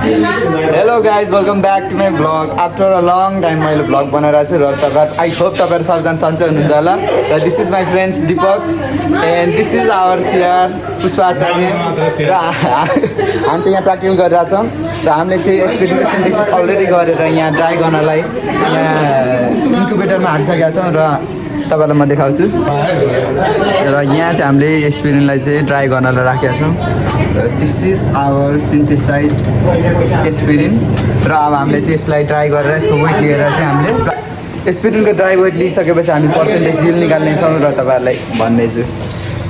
Hello guys, welcome back to my vlog. After a long time मैले vlog बनाइरहेको छु र तपाईहरु I hope तपाईहरु सबजना सन्चै हुनुहुन्छ होला र this is my friends Deepak and this is our CR पुष्पाचार्य र हामी चाहिँ यहाँ प्र्याक्टिकल गरिरहेका छौं र हामीले चाहिँ एक्सपेरिमेन्ट सिन्थेसिस अलरेडी गरेर यहाँ ड्राई गर्नलाई यहाँ इन्क्युबेटरमा हालिसकेका छौं र तपाईहरुलाई म देखाउँछु र यहाँ चाहिँ हामीले एक्सपेरिमेन्टलाई चाहिँ ड्राई गर्नलाई राखेका छौं this is our synthesized aspirin र अब हामीले चाहिँ यसलाई ड्राई गरेर यसको वेट लिएर चाहिँ हामीले एस्पिरिनको ड्राई वेट लिइसकेपछि हामी पर्सेन्टेज हिल निकाल्नेछौँ र तपाईहरुलाई भन्नेछु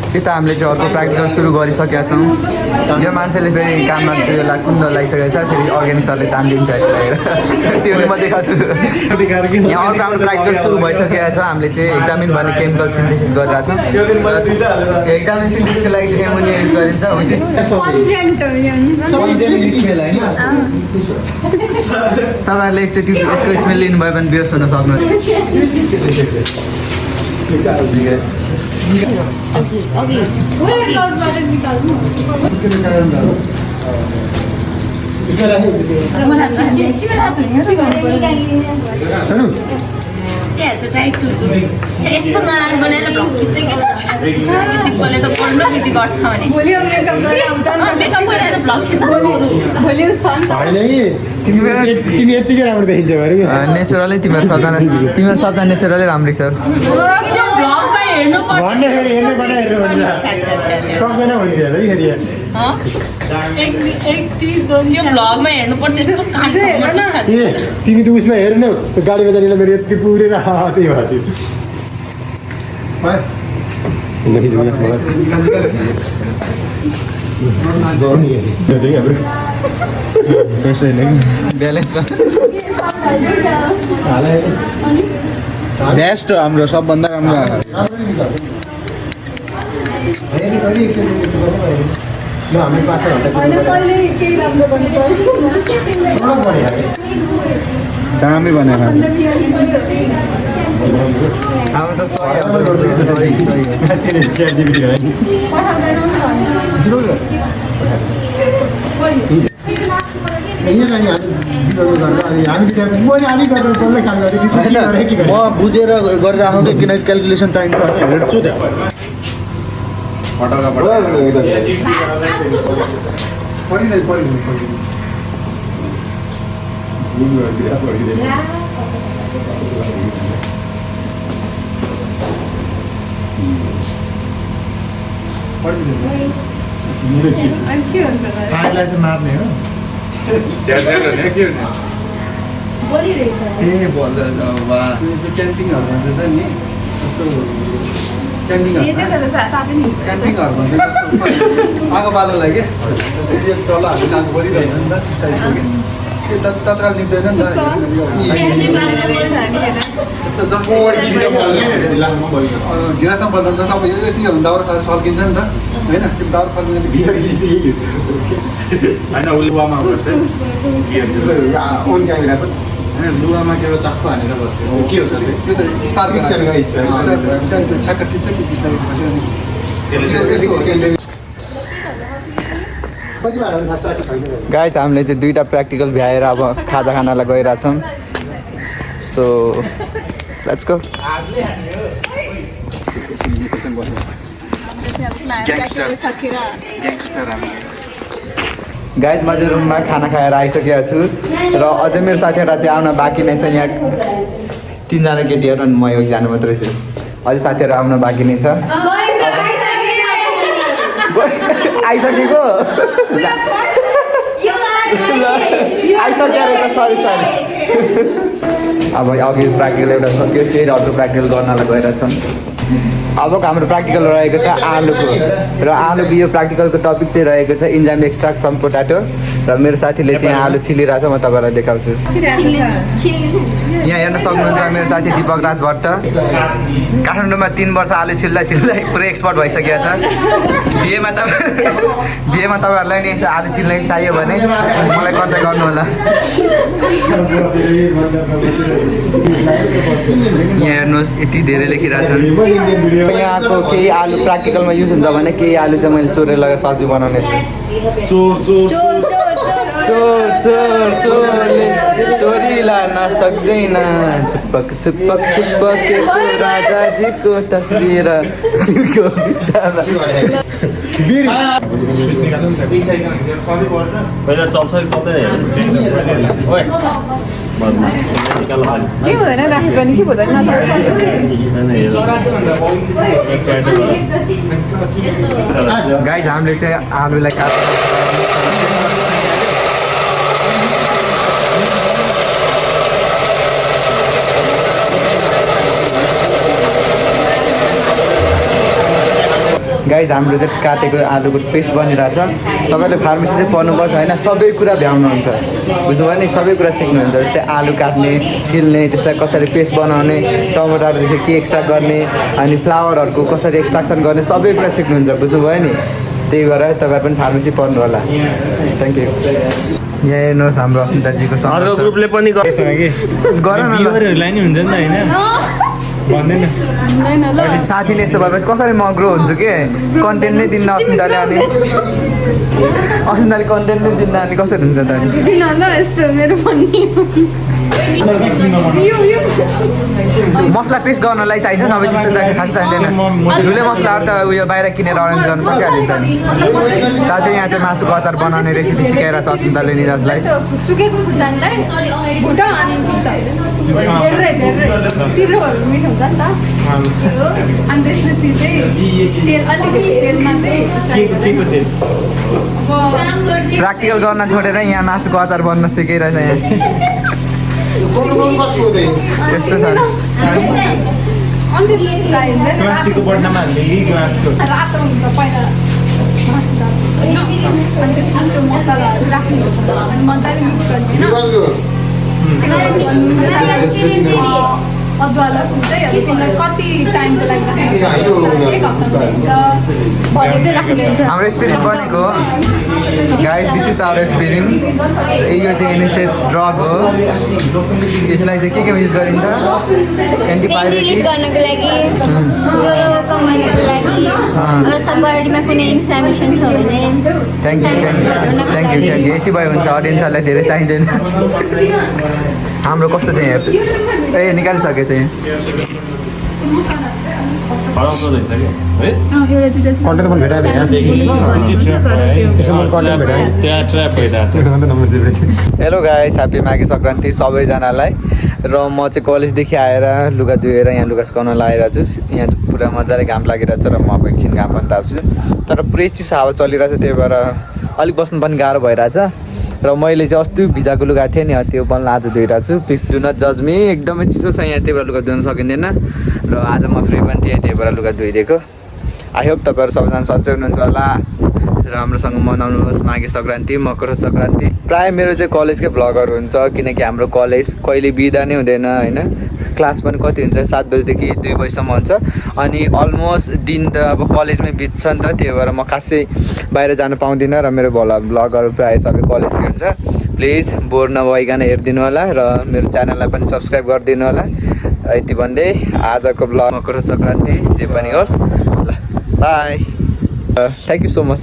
यता हामीले चाहिँ अर्को प्र्याक्टिकल सुरु गरिसकेका छौँ यो मान्छेले फेरि काममा त्यो कुण्ड लगाइसकेको छ फेरि अर्ग्यानिक सरले तानिदिन्छ यसलाई त्यो म देखाउँछु यहाँ अर्को हाम्रो प्र्याक्टिकल सुरु भइसकेको छ हामीले चाहिँ एक्जामिन भन्ने केमिकल सिन्थेसिस गरिरहेको छौँ एक्जामिन सिन्थेसिसको लागि चाहिँ एमोनिया युज गरिन्छ तपाईँहरूले एकचोटि यसको स्मेल लिनुभयो भने बेहोस हुन सक्नुहुन्छ यस्तो नराम्रो बनाएर भ्लग खिच्छ कि त पढ्नु बिजी गर्छ भने भोलि मेकअप गरेर भ्लग खिच्छ भोलि तिमी यतिकै राम्रो देखिन्छ अरे नेचुरलै तिम्रो सबजना नेचुरलै राम्रै छ भन्ने फेरि हेर्नु बनाएर सक्दैन भन्थ्यो होला फेरि त्यो भ्लगमा हेर्नुपर्छ यस्तो ए तिमी त उसमा हेर्नु त्यो गाडी बजारले मेरो यति पुरेर त्यही भयो बेस्ट हो हाम्रो सबभन्दा राम्रो दामी बनाएर अब त म बुझेर गरेर आउँदै किनकि क्यालकुलेसन चाहिन्छ भने हेर्छु त्यहाँ फाइललाई चाहिँ मार्ने हो ए बोल्दैछ आगो बाल्नलाई के तल हामीले आगो बलिरहेछ नि त तत्काल निक्दैन नि त गिलासमा बल्नु त सबै यति हो भने दाउरा सल्किन्छ नि त होइन त्यो दाउरा सल्किन्छ लुगामा के चक्कु हानेर बस्थ्यो के हो सर त्यो त स्पार्किङ ठ्याक्क टिप्छ गाइज हामीले चाहिँ दुईवटा प्र्याक्टिकल भ्याएर अब खाजा खानालाई गइरहेछौँ सो लेट्स गो गाइज म चाहिँ रुममा खाना खाएर आइसकेको छु र अझै मेरो साथीहरू चाहिँ आउन बाँकी नै छ यहाँ 3 जना केटीहरू अनि म एकजना मात्रै छु अझै साथीहरू आउन बाँकी नै छ आइसकेको आइसक्यो रहेछ सरी अब अघि प्र्याक्टिकल एउटा सक्यो फेरि अर्को प्र्याक्टिकल गर्नलाई गइरहेछौँ अबको हाम्रो प्र्याक्टिकल रहेको छ आलुको र आलुको यो प्र्याक्टिकलको टपिक चाहिँ रहेको छ इन्जाइम एक्सट्र्याक्ट फ्रम पोटाटो र मेरो साथीले चाहिँ आलु छिलिरहेछ म तपाईँलाई देखाउँछु यहाँ हेर्न सक्नुहुन्छ मेरो साथी दीपक राज भट्ट काठमाडौँमा 3 वर्ष आलु छिल्दा पुरै एक्सपर्ट भइसकेको छ बिहेमा तपाईँहरूलाई नि आलु छिल्न चाहियो भने मलाई कन्ट्याक्ट गर्नु होला यहाँ हेर्नुहोस् यति धेरै लेखिरहेछन् यहाँको केही आलु प्र्याक्टिकलमा युज हुन्छ भने केही आलु चाहिँ मैले चोरेर लगेर सब्जी बनाउने छु चोर चोर चोरले चोरीलाई नसक्दैन छुपक छुपक छुपकेको राजाजीको तस्बिर तिनको भित्तामा। पहिला चल्छ कि चल्दैन ओए बदमास निकाल हाल के हुँदैन राखी पनि के हुँदैन गाइज हामीले चाहिँ आलुलाई काटेर गाइज हाम्रो चाहिँ काटेको आलुको पेस्ट बनिरहेछ। तपाईँले फार्मेसी चाहिँ पढ्नुपर्छ होइन, सबै कुरा भ्याउनुहुन्छ, बुझ्नुभयो नि, सबै कुरा सिक्नुहुन्छ। जस्तै आलु काट्ने, छिल्ने, त्यसलाई कसरी पेस्ट बनाउने, टमाटरदेखि के एक्सट्रा गर्ने, अनि फ्लावरहरूको कसरी एक्सट्राक्सन गर्ने, सबै कुरा सिक्नुहुन्छ, बुझ्नुभयो नि। त्यही भएर तपाईँहरू पनि फार्मेसी पढ्नु होला। Thank you. यहाँ हेर्नुहोस् हाम्रो अस्मिताजीको अर्को ग्रुपले पनि गर न ल। बिउहरूलाई नि हुन्छ नि त होइन भन्दैन साथीले यस्तो भएपछि कसरी म ग्रो हुन्छु के, कन्टेन्ट नै दिन्न अस्मिताले, अनि अस्मिताले कन्टेन्ट नै दिन्न अनि कसरी हुन्छ त? किन ल यस्तो मेरो पनि मसला पेस्ट गर्नलाई चाहिन्छ, नभए त्यस्तो चाहिँ खास चाहिँदैन। ठुलो मसलाहरू त उयो बाहिर किनेर अरेन्ज गर्न सकिहालिन्छ नि। साथै यहाँ चाहिँ मासुको अचार बनाउने रेसिपी सिकाइरहेको छ अस्मिताले निरजलाई। सुकेको खुर्सानीलाई भुट अनि पिस धेरै धेरै पिरोहरू मिठो हुन्छ नि त। अनि त्यसपछि चाहिँ तेल अलिकति तेलमा चाहिँ प्र्याक्टिकल गर्न छोडेर यहाँ मासुको अचार बन्न सिकाइरहेछ यहाँ। त्यस्तो छ नि। अनि त्यसपछि फ्राई हुन्छ नि प्लास्टिकको बट्टामा हाल्ने कि ग्लासको रातो हुन्छ पहिला अनि त्यसपछि त्यो मसलाहरू राख्नु अनि मजाले मिक्स गर्ने होइन। अदुवा लसुन चाहिँ अब तिमीलाई कति टाइमको लागि राख्नु, 1 हप्ता हुन्छ भरे चाहिँ राख्नुहुन्छ। हाम्रो एक्सपिरियन्स बनेको guys, this is our experience. यो चाहिँ एनएसएच ड्रग हो। यसलाई चाहिँ के युज गरिन्छ? एन्टिपाइरेटिक गर्नको लागि, ज्वरो कमाउनको लागि, बडीमा कुनै इन्फ्लामेसन छ भने। Thank you thank you thank you thank you. यति भयो हुन्छ, अडियन्सहरूलाई धेरै चाहिँदैन। हाम्रो कस्तो चाहिँ हेर्छु ए निकालिसकेको छ यहाँ। हराउँदो रहेछ कि है कन्टेन्ट पनि भेटाएको थिएँ त्यहाँ ट्र्याप भइरहेको छ। Hello guys, happy Maghe Sankranti सबैजनालाई। र म चाहिँ कलेजदेखि आएर लुगा धोएर यहाँ लुगा सुकाउन लगाइरहेको छु। यहाँ चाहिँ पुरा मजाले घाम लागिरहेको छ र म अब एकछिन घाम पनि ताप्छु। तर पुरै चिसो हावा चलिरहेको छ, त्यही भएर अलिक बस्नु पनि गाह्रो भइरहेछ। र मैले चाहिँ अस्ति भिजाएको लुगा थिएँ नि, त्यो पनि आज धोइरहेको छु। प्लिज डु नट जज मी। एकदमै चिसो छ यहाँ, त्यही भएर लुगा धुन सकिँदैन। र आज म फ्री पनि थिएँ, त्यही भएर लुगा धोइदिएको। आई होप तपाईँहरू सबैजना सन्चै हुनुहुन्छ होला। राम्रोसँग मनाउनुहोस् माघे सङ्क्रान्ति, मकर सङ्क्रान्ति। प्रायः मेरो चाहिँ कलेजकै भ्लगहरू हुन्छ, किनकि हाम्रो कलेज कहिले बिदा नै हुँदैन होइन। क्लास पनि कति हुन्छ, 7 बजीदेखि 2 बजीसम्म हुन्छ। अनि अलमोस्ट दिन त अब कलेजमै बित्छ नि त, त्यही भएर म खासै बाहिर जानु पाउँदिनँ। र मेरो भ्लगहरू प्रायः सबै कलेजकै हुन्छ। प्लिज बोर नभइकन हेरिदिनु होला र मेरो च्यानललाई पनि सब्सक्राइब गरिदिनु होला। यति भन्दै आजको भ्लग मकर सङ्क्रान्ति जे पनि होस् ल, by. Thank you so much.